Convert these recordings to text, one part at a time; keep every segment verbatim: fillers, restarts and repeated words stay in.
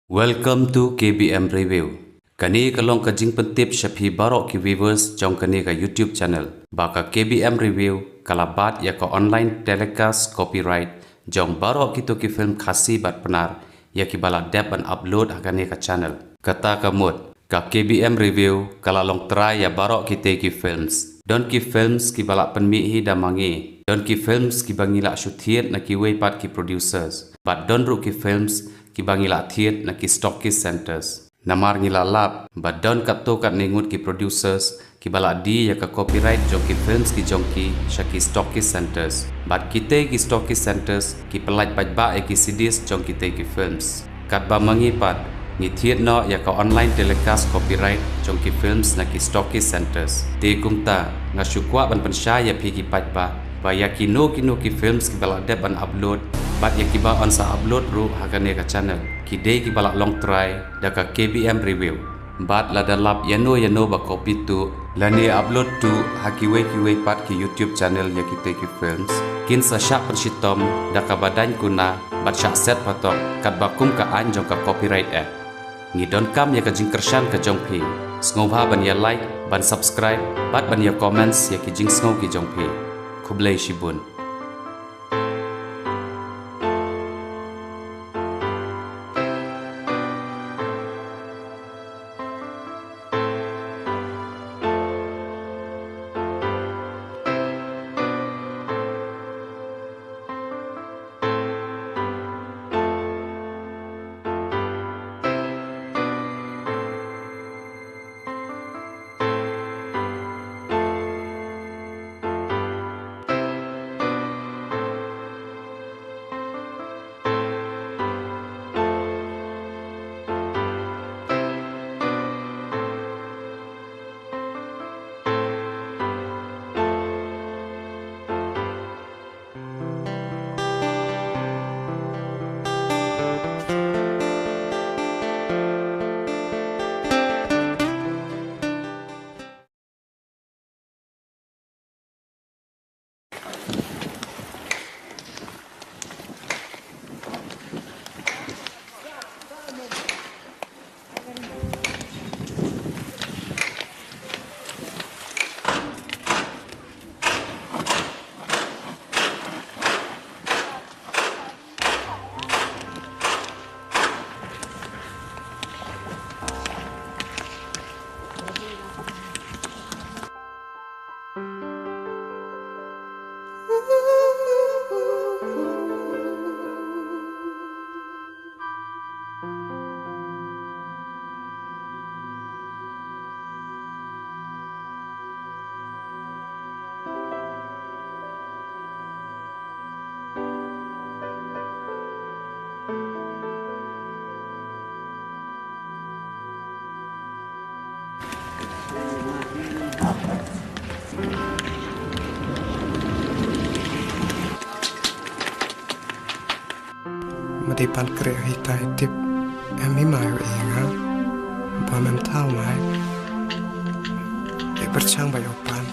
Welcome to K B M Review. Kane ka long ka jingpyntip sha phi baroh ki viewers jong kane ka YouTube channel. Ba ka K B M Review ka la bat ïa ka online telecast copyright jong baroh kito ki film Khasi bad Pnar ïa kiba la dep ban upload ha kane ka channel. Kata ka mut, ka K B M Review ka la long trai ïa baroh kitei ki films. Don ki films kiba la pynmih hi da ma ngi. Don ki films kiba ngi la shu thied na kiwei pat ki producers. Bad don ruh ki films kiba ngi la thied na ki stockist centres. Namar ngi la lap ba don katto katne ngut ki producers kiba la die ïa ka copyright jong ki films ki jong ki sha ki stockist centres. Bad kitei ki stockist centres ki pyllait paidbah ïa ki C Ds jong kitei ki films. Katba ma ngi pat, ngi thied noh ïa ka online telecast copyright jong ki films na ki stockist centres. Te kumta, nga shu kwah ban pynshai ïa phi ki paidbah ba ïa kino kino ki films kiba la dep ban upload bad ïa kiba yn sa upload ruh ha kane ka channel, ki dei kiba la long trai da ka K B M Review. Bad lada lap ïano ïano ba copy tuh lane upload tuh ha kiwei kiwei pat ki YouTube channel ïa kitei ki films, kin sa shah pynshitom da kaba daiñ kuna bad shah set patok katba kum ka aiñ jong ka Copyright Act. Ngi donkam ïa ka jingkyrshan ka jong phi. Sngewbha ban ïa like, ban subscribe bad ban ïa comments ïa ki jingsngew ki jong phi. Khublei shibun. Ma dei ban khreh hi ta i tip. Em hi mai u ïa nga. Ba men thaw mai. I pyrshang ba ïoh pan.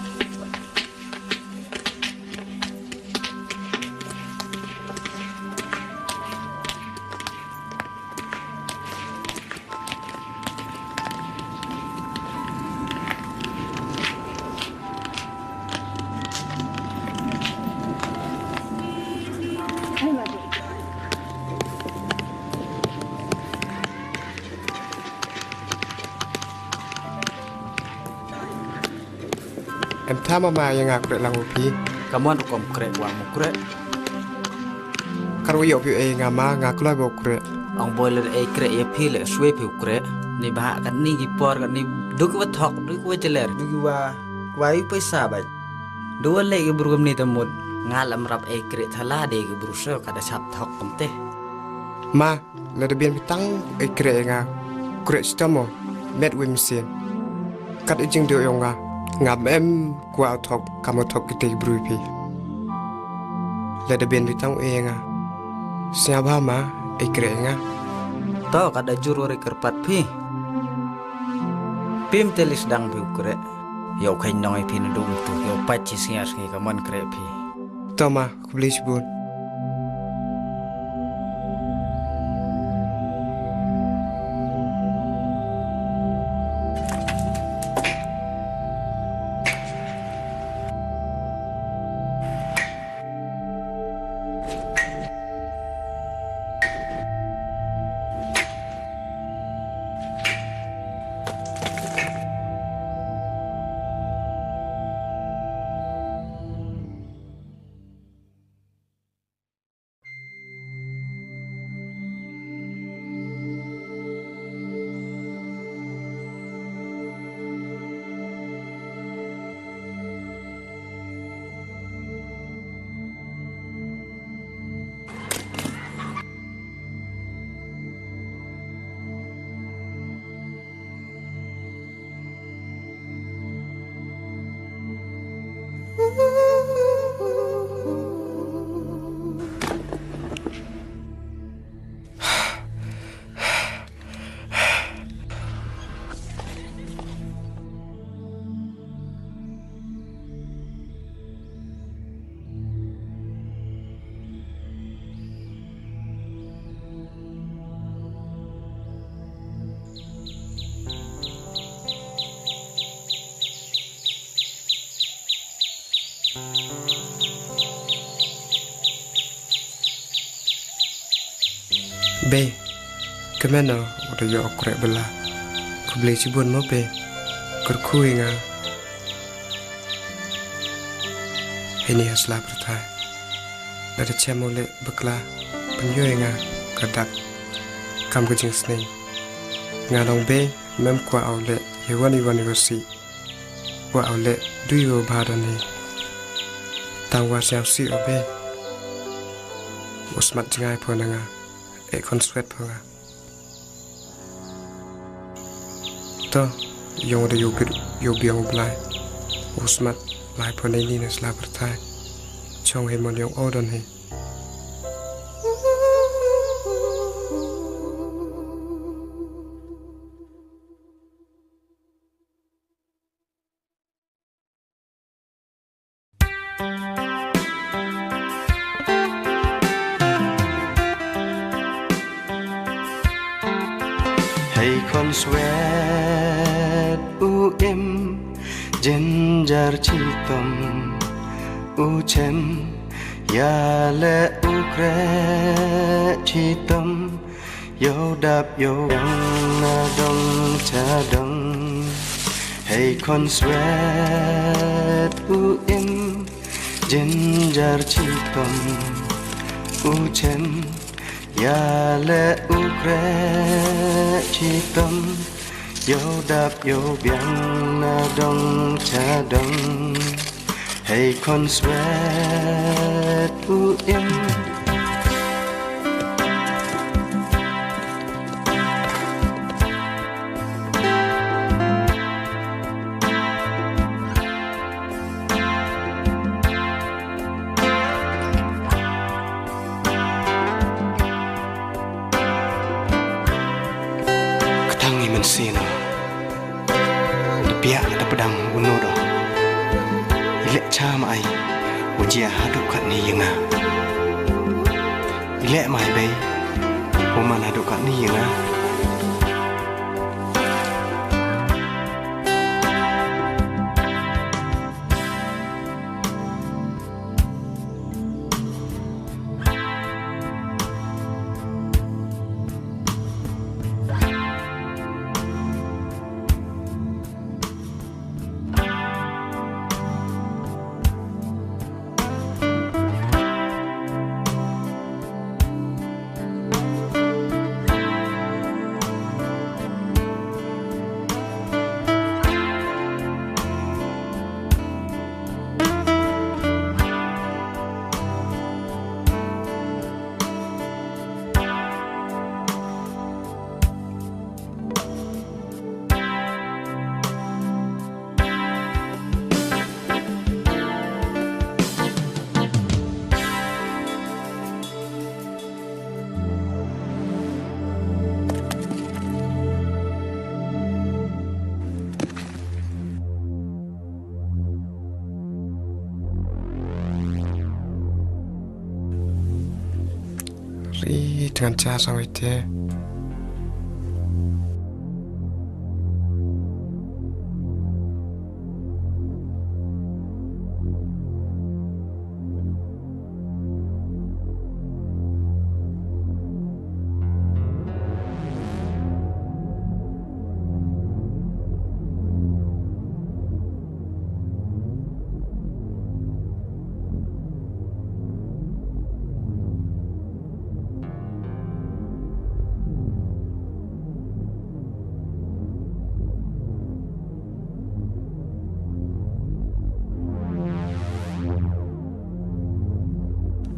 Em tha mama ïa nga khreh lang u phi. Ka mon rukom khreh wa mu khreh. Kar u ïoh phi ei nga ma nga kloi ba u khreh. Ong boi le ei khreh ïa phi le swe phi u khreh. Ni ba ha kat ni ki por kat ni du ki wa thok du ki wa jeler du ki wa wa yu paisa ba. Du wa le ki bru kam ni ta mut nga lam rap ei khreh thala de ki bru so ka da sap thok kam te. Ma. Lada bian phi tang ei khreh ïa nga. Khreh stam mo met wei mynsiem. Kat i jingdioh yong nga ngam em kwah u thok kam u thok kitei ki briew phi. Lada bian phi tang ei ïa nga. Sngewbha ma ei khreh ïa nga. To kat da jur wari kyrpad phi. Phim te list dang phi u khreh. Ïa u kheiñ nong ïa phi na dum tu ïa u pait chi sngi ar sngi ka mon khreh phi. To ma. Khublei shibun. Bei, kmen o u da ïoh u kreh bylla. Khublei shibun mo bei. Kyrkhu ïa nga. Heini ha sla pyrthai. Lada chem u leh bakla, pynïoh ïa nga ka dak kam ka jingsneng. Nga long bei, mem kwah u leh ïa wan ïa wan ïa u si. Kwah u leh dui u bha don hi. Tang wa sñiaw si o bei. U smat jngai pho na nga. E khon swet pho nga. To, ïong da ïoh bit, ïoh biang u Blai. U smat lai pho neini na sla pyrthai. Chong hi mon ïong o don hi. Hei khon swet u im, jynjar chitom u chem, ïa leh u kreh chitom, ïoh dap ïoh biang na dong cha dong. Hei khon swet u im, jynjar chitom u chem, ïa leh u kreh chitom, ïoh dap ïoh biang na dong cha dong. Hei khon swet u im. Ka tang i mynsiem. Da piah da pdang u nud o. I leh cha ma ai u jia haduh katne ïa nga. I leh ma ai bei u man haduh katne ïa nga. Ri tngan cha sang ite.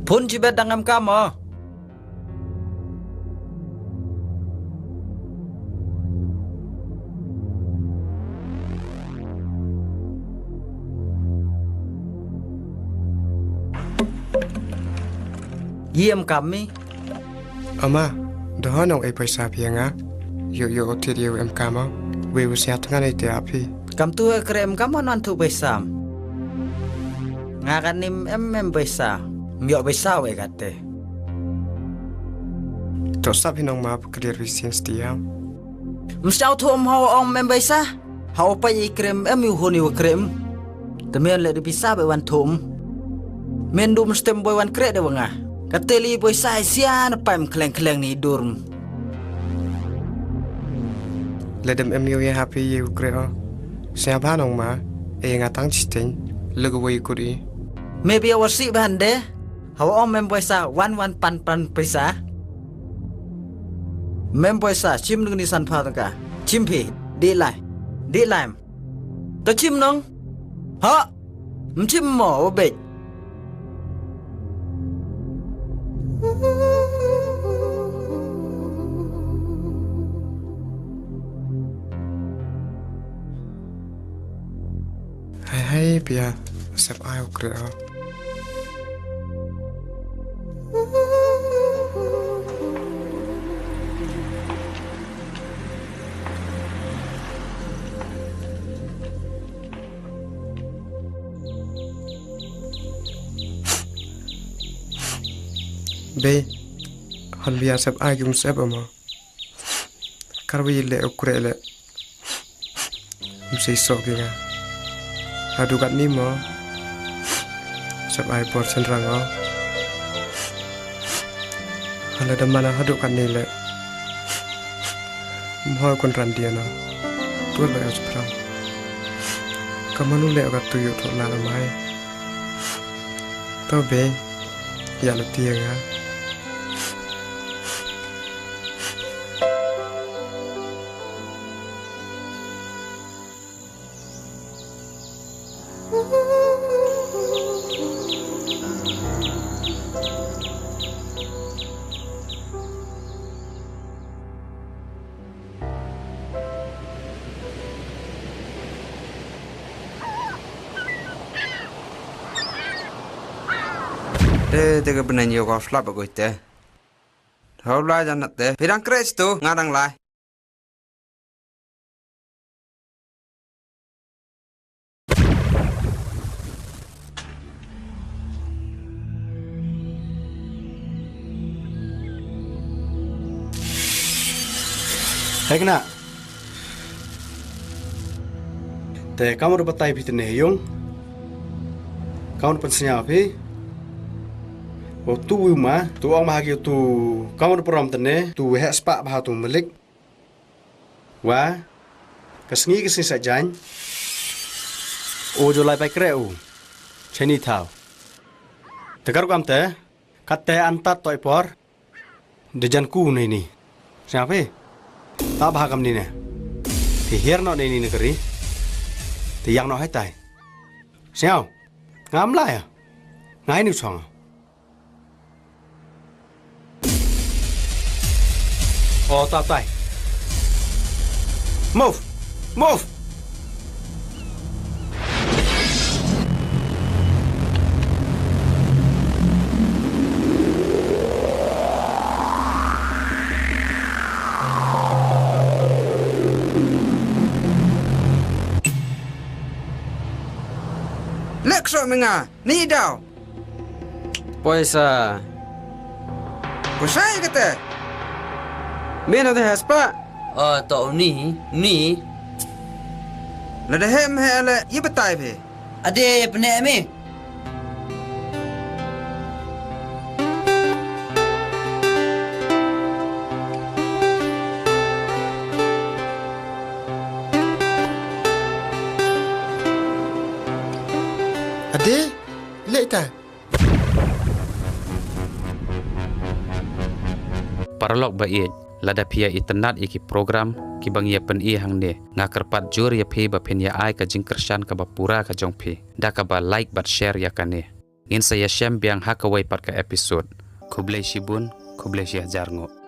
Phone jibet dang em kam mo. Ïem kam mi. Ama, dohon ong ei paisa phi nga. Ïoh ïoh u thied ïa u em kam o. Wei u sia tngan ei te a phi. Kam tu e kre em kam o nan tu paisa. Nga kan nim em em paisa. Ym ïoh paisa wei kate. To sap hi nong ma pklir vi sin stia. Ym sñiaw thu ym ho ong em paisa. Ha u pai i krem em i u hun i u krem. Te men le di pisa bai wan thum. Men du mstem boi wan kreh de wa nga. Ka teli boi sa i sia na paim kleng kleng ni dur. Lada em ïoh ïa ha phi ïa u kreh o. Sngewbha nong ma, e nga tang chiteng, lada wei kut i. Maybe a wasi ban de, hawa ong mem boisa wan wan pan pan pisa. Mem boisa, chim nung ni san pha tangka. Chim phi, di lai, di lai. Ta chim nong, ha. Mchim mo, o bej. Hai hai pia, sep ai u kreh o. Bei, hon bia sep ai ki um sep ama. Kar wi le u kreh le. Um sei sok ki nga. Hadu kat ni mo. Sep ai por sen rang o. Hala da mana hadu kat ni le. Mhoi kun ran dia na. Tuan ba yos pram. Kamanu le ka tuyu thok na la mai. To be. Ya le tia nga. Te te ka bneng yo ka flap ko te. Hau lai jan te. Phi dang kreh tu, nga dang lai. Hei kena. Te kam ruh batai phi tene yung. Kam ruh pynsngew phi. O tu wi ma, tu ong ma ha ki tu kam ruh prom tene, tu heh spah bha tu malik. Wa, ka sngi ka sngi sa jan. O jo lai pai kreh u. Cheni thau. Te kar kam te, kat te an tat toi por. De jan ku nei ni. Sngap he. Ta bha kam ni ne. Te hiar no nei ni ne kari. Te yang no hai tai. Sngap. Ngam lai ya. Ngai ni chong. O, ta tai. Move! Move! Lek so menga, ni daw. Poisa. Poisa ïa kata. Me na te haspa. Oh, to uni, uni. Lada hem he ale, ïa batai phi. Ade, pne me. Ade, leh ta. Paralok ba ïeit, lada phi ïa itynnad ïa ki program kiba ngi ïa pyni hangne, nga kyrpad jur ïa phi ba phin ïa ai ka jingkyrshan kaba pura ka jong phi da kaba like bad share ïa kane. Ngin sa ïashem biang ha kawei pat ka episode. Khublei shibun, khublei shihajar nguh.